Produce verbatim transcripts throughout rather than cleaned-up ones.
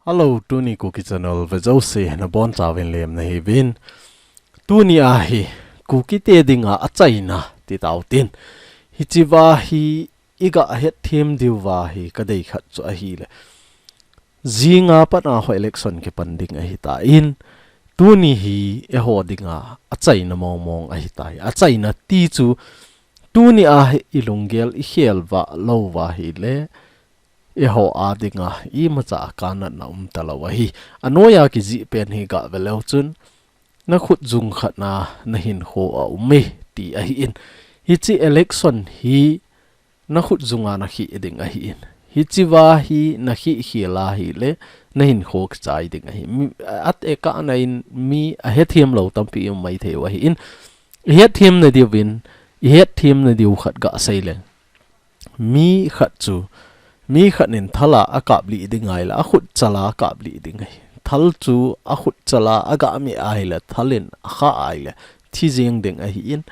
Hello, tuni Kuki Channel vejouse nabonchauvin lemna hiuvin. Tuni ahi Kuki te dinga achaina ti tautin. Hichea hi iga hetthem diuva hi kadei khat chu ahile, jinga pat a ho election kipan ding ahitan, tuni hi eiho dinga achaina mongmong ahitai. Achaina ti chu tuni ahi ilunggel ikhel vah louva hile, eiho a dinga imacha kanatna umtalou ahi. Anoiya kijih pen hi gave leu chun, nakhut jung khat na nahinkho aume ti ahin. Hiche election hi nakhut junga nakhih ding ahin. Hichea hi nakhih khel ahile, nahinkho kichai ding ahi. Mi, atekahna in mi ahethem lou tampi um maithei u ahin. Ihetthemna diuvin, ihetthemna diu khat gasei leng. Mi khat chu, mi khat in thal a akaplih ding ahile, akhut chal a akaplih ding ahi. Thal chu akhut chal a agameh ahile, thal in akhah ahile, thi jeng ding ahin.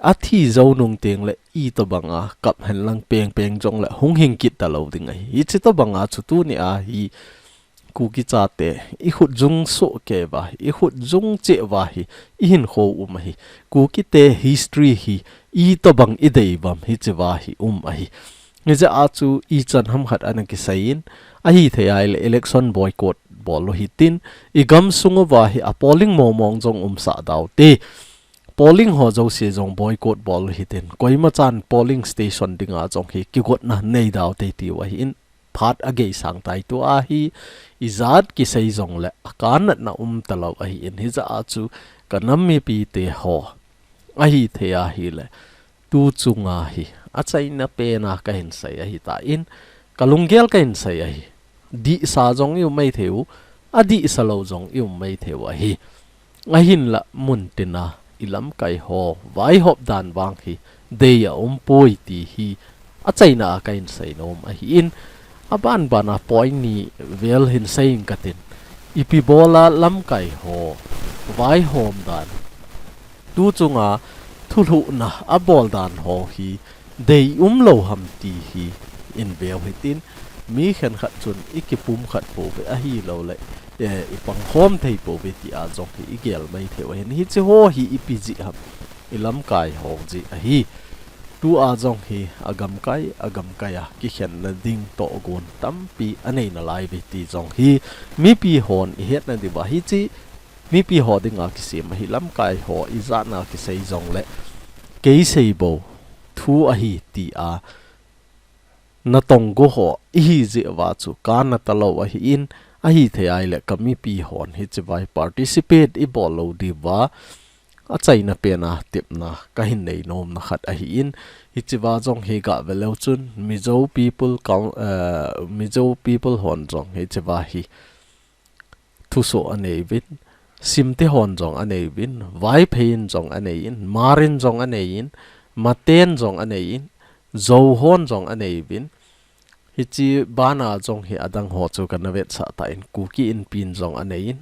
Athi jou nung tengle, itobanga kap henlang pengpeng jongle hung hing kit talou ding ahi. Hiche tobanga chu tuni ahi Kuki chate ikhut jung sohkei uva hi, ikhut jung cheh uva hi ihinkho um ahi. Kuki te history hi itobang idei uvam hichea hi um ahi. Hijeh a chu ichan ham khat ana kiseiyin, ahithei ahile election boycott bol u hitin, igamsung uva hi a polling mongmong jong umsah daute. Polling ho jouse jong boycott bol u hitin, koimachan polling station dinga jong hi kigotna nei daute tiu ahin, phat ageisang tai. Tua hi ijat kisei jongle akanatna umtalou ahin, hijeh a chu kanam mipite ho, ahithei ahile, tu chunga hi achaina pena kahinsei ahitan, kalunggel kahinsei ahi. Dihsa jong ium maithei u, adihsa lou jong ium maithei u ahi. Ahinla muntina ilamkai ho vaihop dan vang hi dei aumpoi ti hi achaina a kahinsei nom ahin, abanbana point ni vel hinsei inge katin. Ipi bola lamkai ho vaihom dan, tu chunga thulhuhna abol dan ho hi dei umlou ham ti hi inveu hitin, mi khenkhat chun ikipumkhat pouve ahilouleh, eh, ipangkhom thei pouve tia jong hi igel maithei u ahin. Hiche ho hi ipi jeh ham, ilamkai ho jeh ahi. Tua jong hi agamkai, agamkai a kikhenna ding tohgon tampi anei nalaiuve ti jong hi mipi hon ihetna diuva hiche mipi ho dinga kisem ahi. Lamkai ho ijatna kisei jongle, kei seibou thu ahi tia natong go ho ihi jeh uva chu kanat talou ahin, ahithei ahile kamipi hon hichea hi participate ibol lou diuva achaina pena tepna kahin nei nomna khat ahin, hichea jong hi gave leu chun Mizo People Coun-, eh, Mizo People hon jong hichea hi thusoh aneiuvin, Simte hon jong aneiuvin, Vaiphei in jong aneiyin, Hmar in jong aneiyin, Mate in jong aneiyin, Zou hon jong aneiuvin. Hiche bana jong hi adang ho chu kana vetsah tan, Kuki Inpi in jong aneiyin,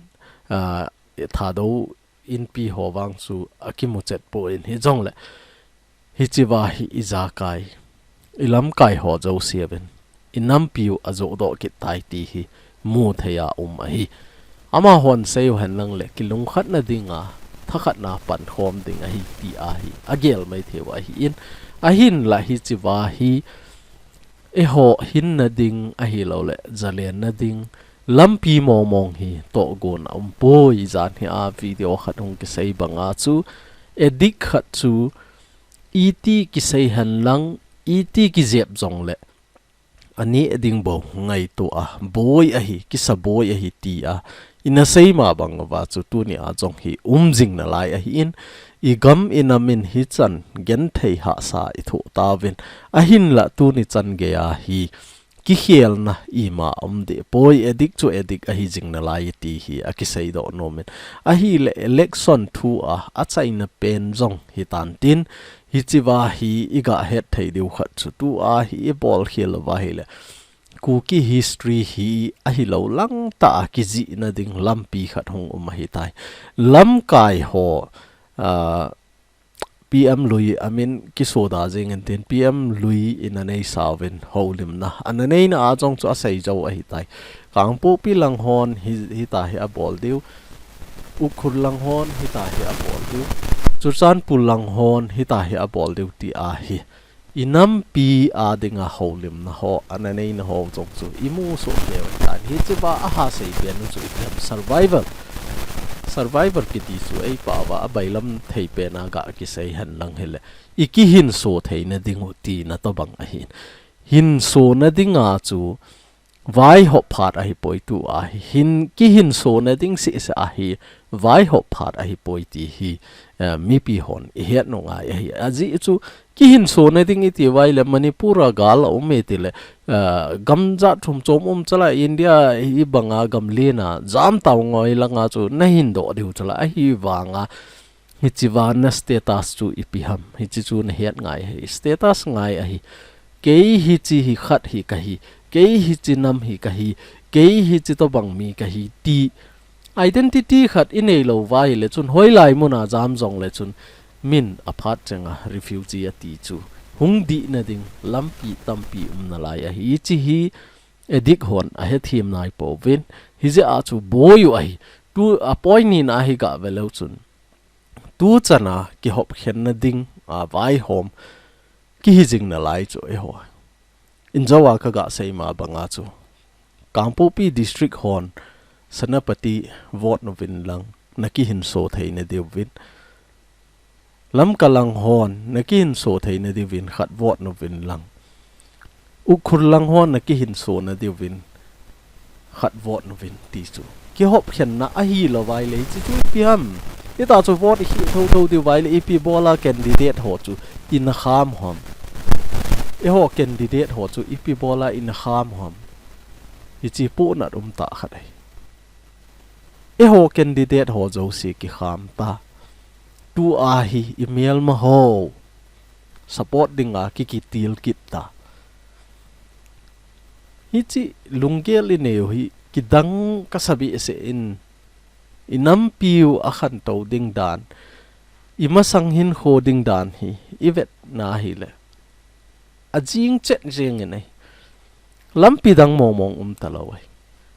ah, Thadou Inpi ho vang chu akimuchet poi, hijongle hichea hi ijakai, ilamkai ho jouseuvin inampiu ajohdoh kit tai ti hi muthei a um ahi. Amahon seiu henlang le kilungkhatna dinga thakhatna pankhom ding ahi tia hi agel maithei u ahin, ahinla hichea hi eiho hinna ding ahilouleh jalenna ding lampi mongmong hi tohgon aumpoi. Jan hi a video khat hung kisei banga chu, addict khat chu iti kisei henlang, iti kijep jongle aneh ding bou ngaito a, boi ahi, kisa boi ahi tia ina seima bang uva chu tunia jong hi um jing nalai ahin, igam inam in hichan genthei hahsa ithoh tauvin, ahinla tuni chan geiya hi kikhelna ima umdeh poi, addict chu addict ahi jing nalai ti hi akiseidoh nomin. Ahile election thua achaina pen jong hitan tin, hichea hi igah het thei diu khat chu tua hi ibol khel uva ahile Kuki history hi ahilou langtah a kijihna ding lampi khat hung um ahitai. Lamkai ho, ah, P M Lui amin kisoda jingin tin P M Lui in anei sauvin houlimna ana neina a jong chu asei jou ahitai. Kangpokpi lang hon hi, hitahi abol diu. Ukhrul lang hon hitahi abol diu. Churachandpur lang hon hitahi abol diu ti ahi. Inampi a dinga houlimna ho, ana neina ho jong chu imu soh kei uhitai. Hichea ahasei pen u chu ipi ham survival. Survival kiti chu eipao va abailam thei pen a ga kisei hen lang hile. Ikihinso theina ding u tina tobang ahin. Hinsona dinga chu vaihop phat ahipoi tua hi. Hin, kihinsona ding sese ahi, vaihop phat ahipoi ti hi, eh, mipi hon ihet u ngai ahi. Ajeh chu kihinsona ding iti uva ile Manipur a gal aum e tile, eh, gam jat thum chom um chala India hi banga gam lena jam tao ngoi langa chu nahin doh diu chala ahivanga Hichea na status chu ipi ham. Hiche chu nahet ngai ahi. Status ngai ahi. Kei hiche hi khat hi kahi. Kei hiche nam hi kahi. Kei hiche tobang mi kahi. Ti identity khat inei lou uva ile chun hoilai muna jam jongle chun min aphat chenga refugee ati chu hung dihna ding lampi tampi umna lai ahi. Hiche hi addict hon ahethem nai pouvin. Hijeh a chu boi u ahi. Tu a point nina hi ga ve leu chun. Tuchana kihopkhenna ding a vaihom kihi jing nalai chu eiho. Injoa kaga sei ma banga chu Kangpokpi District hon Senapati vote uvin lang nakihinso theina diuvin. Lamka lang hon nakihinso theina diuvin khat vote uvin lang. Ukhrul lang hon nakihinso na diuvin khat vote uvin ti chu. Kihopkhenna ahilou uva ile hiche chu ipi ham. Hita chu vote ihi thotho diu uva ile ipi bola candidate ho chu ina kham ham. Eiho candidate ho chu ipi bola ina kham ham. Hiche pohnat um tah khat ahi. Eiho candidate ho jouse kikham ta. Tua hi imelma ho support dinga kikitil kit ta. Hiche lunggel inei u hi kidang kasa behseh in, inampiu akhantou ding dan, imasang hinkho ding dan hi ivet na hile. Ajing chet jeng in ahi. Lampi dang mong mong um talou ahi.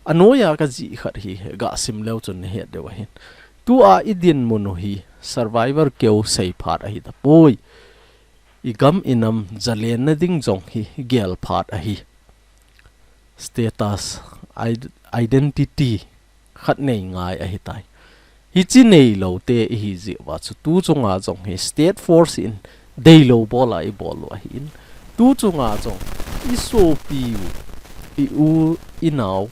Anoiya kajih khat hi ga sim leu chun nahet diu ahin. Tua idinmun u hi survivor keu sei phat ahi tapoi. Igam inam jalenna ding jong hi gel phat ahi. Status, id-, identity khat nei ngai ahitai. Hiche neilou te ihi jeh uva chu tuchunga jong hi state force in deilou bola ibol u ahin. Tuchunga jong isopiu, i-u, inao,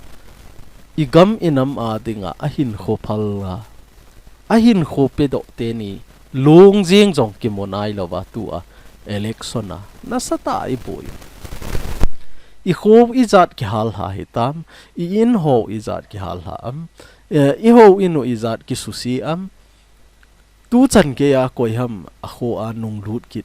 igam inam a dinga ahinkho phal a, ahinkho pedoh teni long jeng jong kimu nailouva tua election a nasatah a iboi u. Ikho ijat kihal lha hitam, i-in ho ijat kihal lha am, eh, ihou in u ijat kisuse am, tuchan geiya koi ham akho a nunglut kit.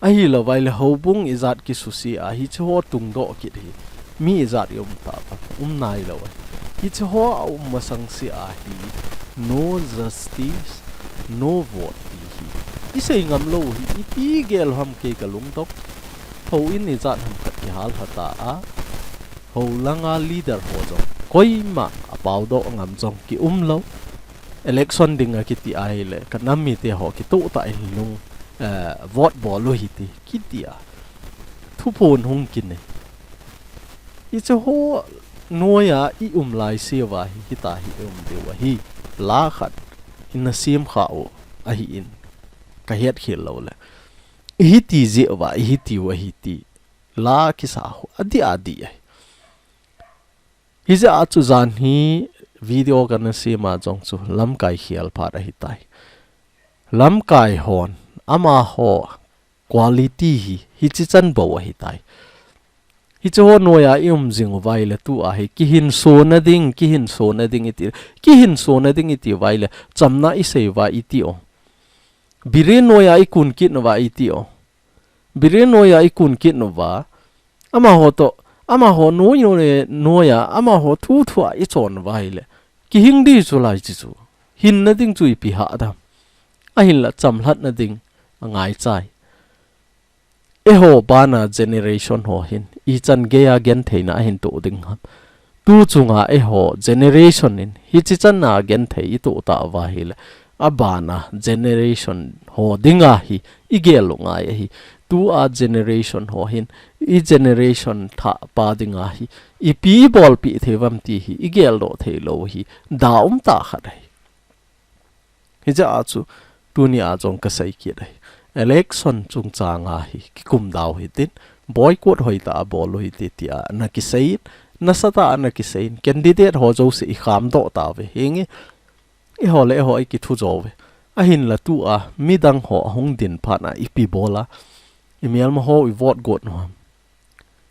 Ahilouva ile houbung ijat kisuse a hiche ho tungdoh kit hi mi ijat ium tauvam, um nailou ahi. Hiche ho aum masang sea hi no justice, no vote ti hi isei ngam lou hi iti gel ham kei kalungdong. Houin ijat ham khat kihal lha ta a, hou langa leader ho jong koima apaodoh ngam jong kium lou. Election dinga kiti ahile kanam mite ho kitoh tah in lung, eh, vote bol u hite kiti a thuphon hung kinei. Hiche ho noiya ium laiseuva hi hita hi ium diu ahi. La khat ina sem khah u ahin kahet khel loule. Ihiti jeh uva ihitiu ahi ti la kisa ho adih adih ahi. Hijeh a chu jan hi video kana sem a jong chu lamkai khel phat ahitai. Lamkai hon amaho quality hi hiche chan bou ahitai. Hiche ho noiya ium jing uva ile tua hi kihinsona ding, kihinsona ding iti, kihinsona ding iti uva ile chamna isei uva iti o. Biren noiya ikun kit uva iti o. Biren noiya ikun kit uva, amaho toh, amaho noi noi noiya amaho thu thua ichon uva ile kihing di chu lai chi chu. Hinna ding chu ipi hah dam. Ahinla chamlhatna ding, Angaicha hi. Eiho bana generation ho hin ichan geiya gentheina ahin toh ding ham? Tu chunga eiho generation in hichi chana genthei itoh tauva ahile, abana generation ho dinga hi igel u ngai ahi. Tua generation ho hin i generation thah pa dinga hi ipi ibolpeh thei uvam ti hi igeldoh theilou hi da umtah khat ahi. Hijeh a chu tunia jong kasei kit ahi. Election chungchanga hi kikumda u hitin, boycott hoitah a bol u hite tia ana kisei in, nasatah a ana kisei in, candidate ho jouse ikhamdoh tauve. Hinge, eiho le eiho ikithu jouve. Ahinla tua midang ho ahung din phat a ipi bol a, imelma ho i vote got u ham?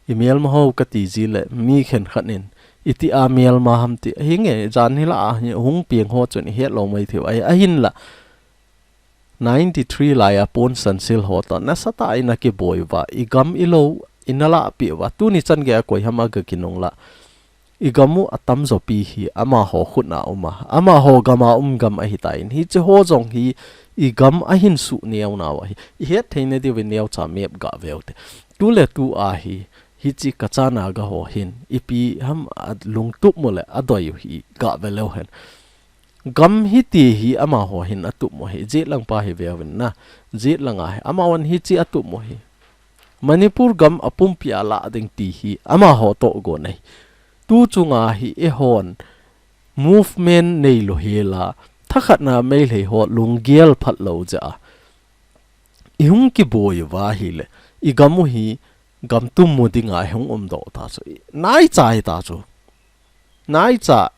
Imelma ho kati jile mi khenkhat in itia melma ham ti. Hinge, jan hilah a hi hung peng ho chun ihet lou maithei u ahi. Ahinla ninety-three laiya Pon Sansil ho toh nasatah in akiboi uva, igam ilou ina lahpeh uva, tuni chan geiya koi ham aga kinunglah. Igam u atamjopi hi amaho khut a um a, amaho gam a um gam ahitan, hiche ho jong hi igam ahin suh neo nau ahi. Ihet theina diuvin neocha map gah veu te. Tule tua hi, hiche Kacha Naga ho hin ipi ham alungtup u le adoi u hi gah ve leu hen. Gam hiti hi amaho hin atup u ahi, jetlang pa hi veuvin na, jetlang a hi amahon hiche atup u ahi. Manipur gam apumpi a lah ding ti hi amaho tohgon ahi. Tu chunga hi eihon movement neilou hela, thakhatna Meitei ho lunggel phatlou jeh a ihung kiboi uva ahile, igam u hi gam tum u dinga ihung umdoh ta chu. Naicha hita chu. Naicha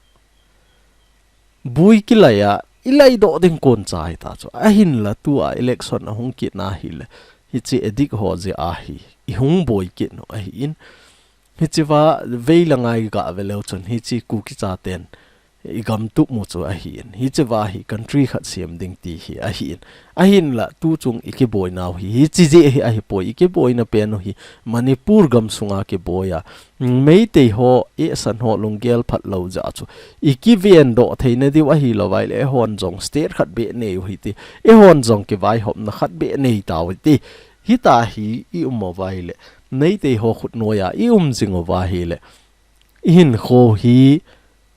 bui kilai a, ilaidoh ding koncha hita chu. Ahinla tua election ahung kitna ahile, hiche addict ho jeh a hi ihung boi kit u ahin. Hichea veilanga igah ve leu chun, hiche Kuki chaten igam tup u chu ahin. Hichea hi country khat sem ding ti hi ahin. Ahinla tuchung ikiboinau hi, hiche jeh hi ahipoi, ikiboina pen u hi Manipur gam sunga kiboi a, Meitei ho, eisan ho lunggel phatlou jeh a chu ikivendoh theina diu ahilou vaile, eihon jong state khat beh nei u hite, eihon jong kivaihopna khat beh nei tau hite. Hita hi i um uva ahile, Meitei ho khut noiya i um jing uva ahile, ihinkho hi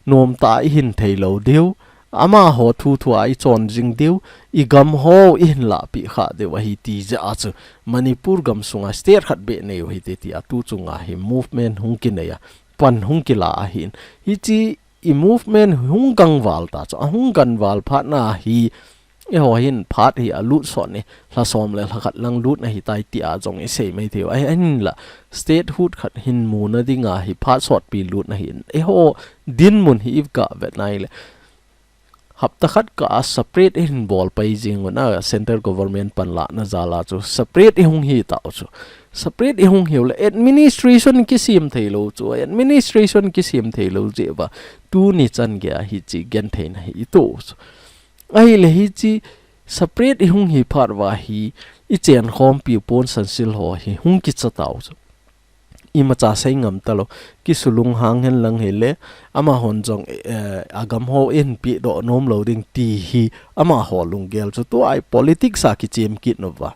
nomtah a ihin theilou diu, amaho thu thua ichon jing diu, igam ho ihin lahpeh kha diu ahi ti jeh a chu Manipur gam sunga state khat beh nei u hite tia tuchunga hi movement hung kinei a, pan hung kila ahin. Hiche i movement hung gangval ta chu, ahung gangval phatna hi, eiho hin phat hi alut sot ni, lha som le lha khat lang lut ahitai tia jong isei maithei u ahi. Ahinla statehood khat hin muna dinga hi phat sotpi lut ahin. Eiho dinmun hi igah vet na ahile, hapta khat kah a separate ihin bol pai jing u na, central government panlahna jal a chu separate ihung hi tau chu. Separate ihung hiu le administration kisem theilou chu, administration kisem theilou jeh uva tuni chan geiya hiche gentheina hi ito u chu. Ahile hiche separate ihung hi phat uva hi, ichenkhompiu Pon Sansil ho hi hung kicha tau chu. Imacha sei ngam talou, kisulunghang hen lang hile, amahon jong, eh, agam ho ihin pehdoh nomlou ding ti hi amaho lunggel chu. Tua hi politics a kichem kit uva.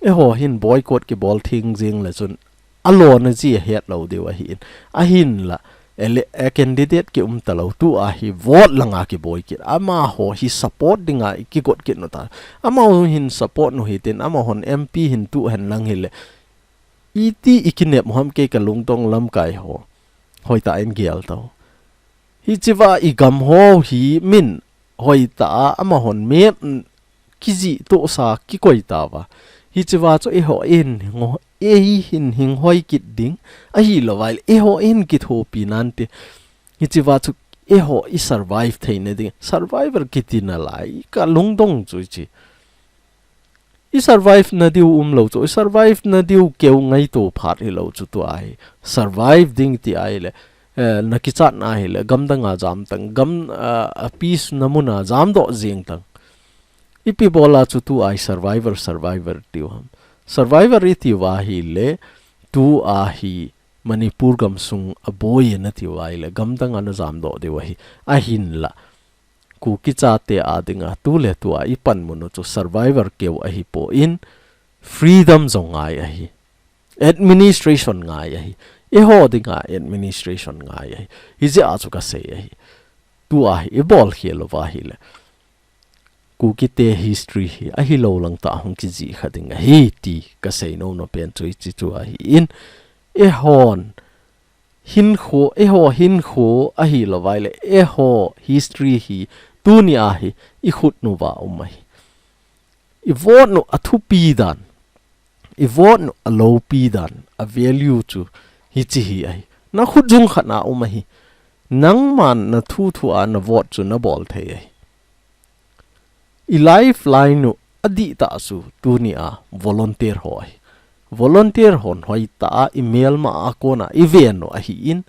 Eiho hin boycott kibol theng jing le chun, alona ji ahet lou diu ahin. Ahinla, ele, eh, candidate kium talou, tua hi vote langa kiboi kit. Amaho hi support dinga kigot kit u ta. Amaho hin support u hitin, amahon M P hin tuh hen lang hile, iti ikinep u ham, kei kalungdong lamkai ho hoitah in gel tau. Hichea igam ho hi min hoitah a amahon map kijih tohsa kikoi tauva. Hichea chu eiho in, eihin hing hoi kit ding ahilou vaile, eiho in kithopi nante. Hichea chu eiho i survive theina ding, survivor kiti nalai, kalungdong chu hiche. I survive na diu umlou chu, i survive na diu keu ngaito phat hilou chu tua hi. Survive ding ti ahile, eh, nakichat na ahile, gamdang a jamtang, gam, ah, a peace na mun a jamdoh jing tang. Ipi bol a chu tua hi survivor, survivor tiu ham. Survivor itiu ahile, tua hi Manipur gamsung a boina tiu ahile, gamdang a na jamdoh diu ahi. Ahinla. Kuki chate a dinga tu le tu a i panmun u chu survivor keu ahipon, freedom jong ngai ahi. Administration ngai ahi. Eiho dinga administration ngai ahi. Hijeh a chu kasei ahi. Tua hi i bol khel uva ahile, Kukite history hi ahilou lang tah hung kijih kha ding ahi ti kasei nom nom pen chu hiche chu ahin, eihon hinkho, eiho hinkho ahilou vaile, eiho history hi tunia hi i khut uva um ahi. I vote u a thupi dan, i vote u a loupi dan, a value chu hiche hi ahi. Na khut jung khat na um ahi. Nangman na thu thu a na vote chu na bol thei ahi. I lifeline u a dihtah chu tunia volunteer ho ahi. Volunteer hon hoitah a i melma a kona i ven u ahin,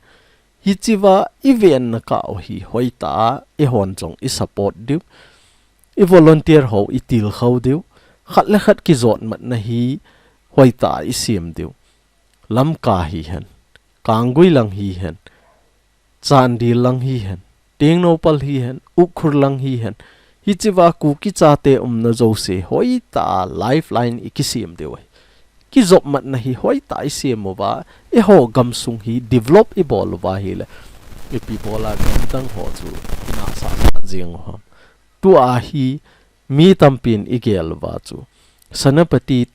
hichea i venna kah u hi hoitah a eihon jong i support diu. I volunteer ho i tilkhou diu. Khat le khat kijotmatna hi hoitah a i sem diu. Lamka hihen, Kanggui lang hihen, Chandel lang hihen, Tengnoupal hihen, Ukhrul lang hihen, hichea Kuki chate umna jouse hoitah a lifeline i kisem diu ahi. Kijopmatna hi hoitah a i sem uva, eiho gamsung hi develop i bol uva ahile, ipi bola gamdang ho chu i nahsah sah jeng u ham. Tua hi mi tampin i gel uva chu, Senapati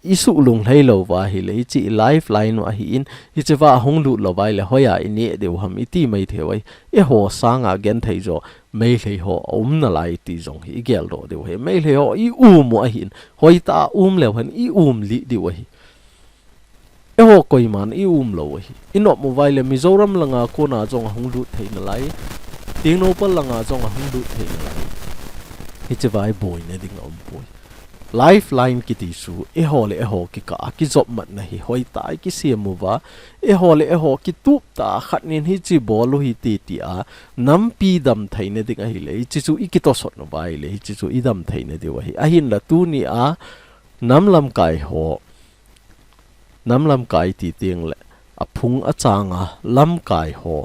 i suhlung lhei lou uva ahile, hiche i lifeline u ahin, hichea hung lut lou vaile, hoiya i neh diu ham i ti mai thei u ahi. Eiho sanga genthei jo Meitei ho a um nalai ti jong hi i geldoh diu ahi. Meitei ho i um u ahin, hoitah a um leu hen i um lih diu ahi. Eiho koiman i um lou ahi. I nop u vaile Mizoram langa kona jong ahung lut thei nalai. Tengnoupal langa jong ahung lut thei nalai. Hichea i boina ding a um poi. Lifeline kiti chu, eiho le eiho kikah a kijopmatna hi hoitah a i kisem uva, eiho le eiho kitup tah a khat nin hiche bol u hite tia, nampi damtheina ding ahile, hiche chu i kitosot uva ahile, hiche chu i damtheina diu ahi. Ahinla tunia, nam lamkai ho, nam lamkai ti tengle, a phung a changa lamkai ho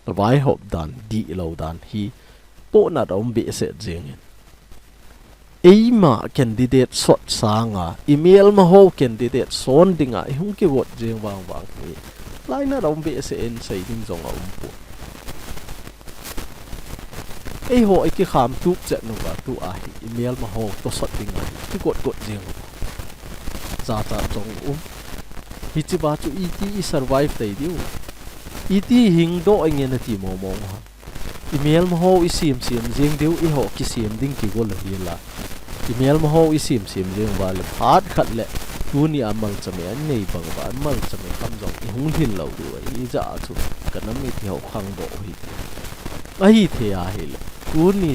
vaihop dan, dihlou dan hi pohnat a um behseh jengin. Eima candidate sot sanga, i melma ho candidate son dinga i hung kivote jeng vang vang hi, lainat a um behseh in sei ding jong a um poi. Eiho i kikham tup chet uva tua hi, i melma ho tosot dinga hi, kigot got jeng uva. Jachat jong um. Hichea chu iti i survive tei diu. Iti hingdoh inge nati mong mong u ham. I melma ho i sem sem jeng diu, eiho kisem ding kigol u hila. I melma ho i sem sem jeng uva le phat khat le tunia malchame a nei bang uva, malchame kham jong i hung lhin lou diu ahi. Hijeh a chu ka nam mite ho khangdoh u hite. Ahithei ahile, tuni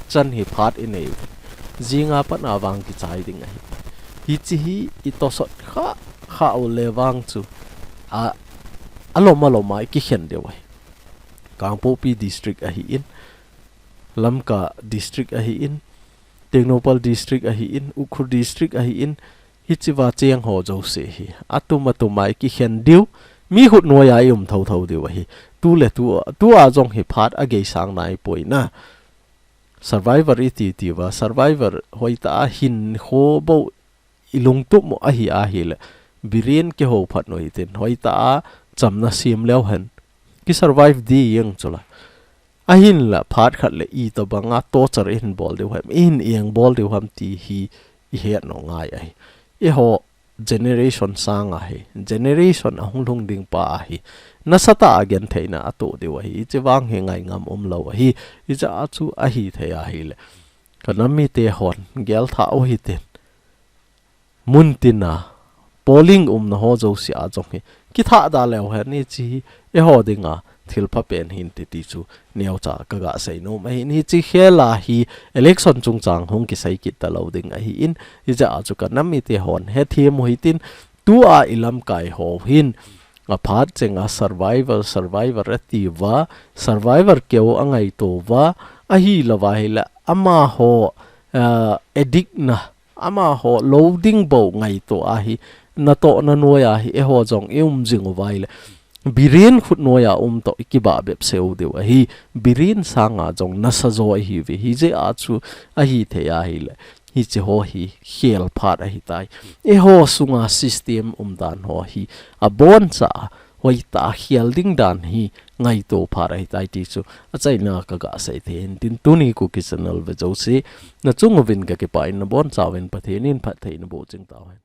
chan hi phat i nei u. Jinga pat a vang kichai ding ahi. Hiche hi i tosot kha, kha u le vang chu, a, alom alom a i kikhen diu ahi. Kangpokpi District ahin, Lamka District ahin, Tengnoupal District ahin, Ukhrul District ahin, hichea cheng ho jouse hi atum atum a i kikhen diu, mi khut noiya i um thotho diu ahi. Tu le tu, tua jong hi phat a geisang nai poi na. Survivor i ti ti uva, survivor hoitah a hinkho bou i lungtup u ahi ahile, Biren kihou phat u hitin, hoitah a chamna sem leu hen ki survive ding chu la. Ahinla phat khat le itobanga torture i hin bol diu ham, i hin eng bol diu ham ti hi i het nom ngai ahi. Eiho generation sanga hi, generation ahung lhung ding pa ahi, nasatah a gentheina atoh diu ahi. Hiche vang hi ngai ngam umlou ahi. Hijeh a chu ahithei ahile, ka nam mite hon gel thah u hitin. Muntina, polling umna ho jouse a jong hi, kithah da leu hen hiche hi eiho dinga thilpha pen hinte ti chu neocha ka ga sei nom ahin. Hiche khela hi election chungchang hung kisei kit talou ding ahin, hijeh a chu ka nam mite hon hethem u hitin, tua i lamkai ho hin, aphat chenga survivor, survivor ati uva, survivor keu a ngaito uva, ahilou va ahile amaho, ah, addict na, amaho lou ding bou ngaito ahi, natohna noiya hi eiho jong i um jing uva ahile, Biren khutnoiya um toh i kibah bep seu diu ahi, Biren sanga jong nasa jo ahi ve, hijeh a chu ahi thei ahile, hiche ho hi khel phat ahitai. Eiho sunga system umdan ho hi aboncha a hoitah a khel ding dan hi ngaito phat ahitai ti chu achaina a kaga sei thei in tin tuni Kuki Channel ve jouse nachung uvin kakipah in nabonchauvin Pathen in phattheina boh ching tauhen.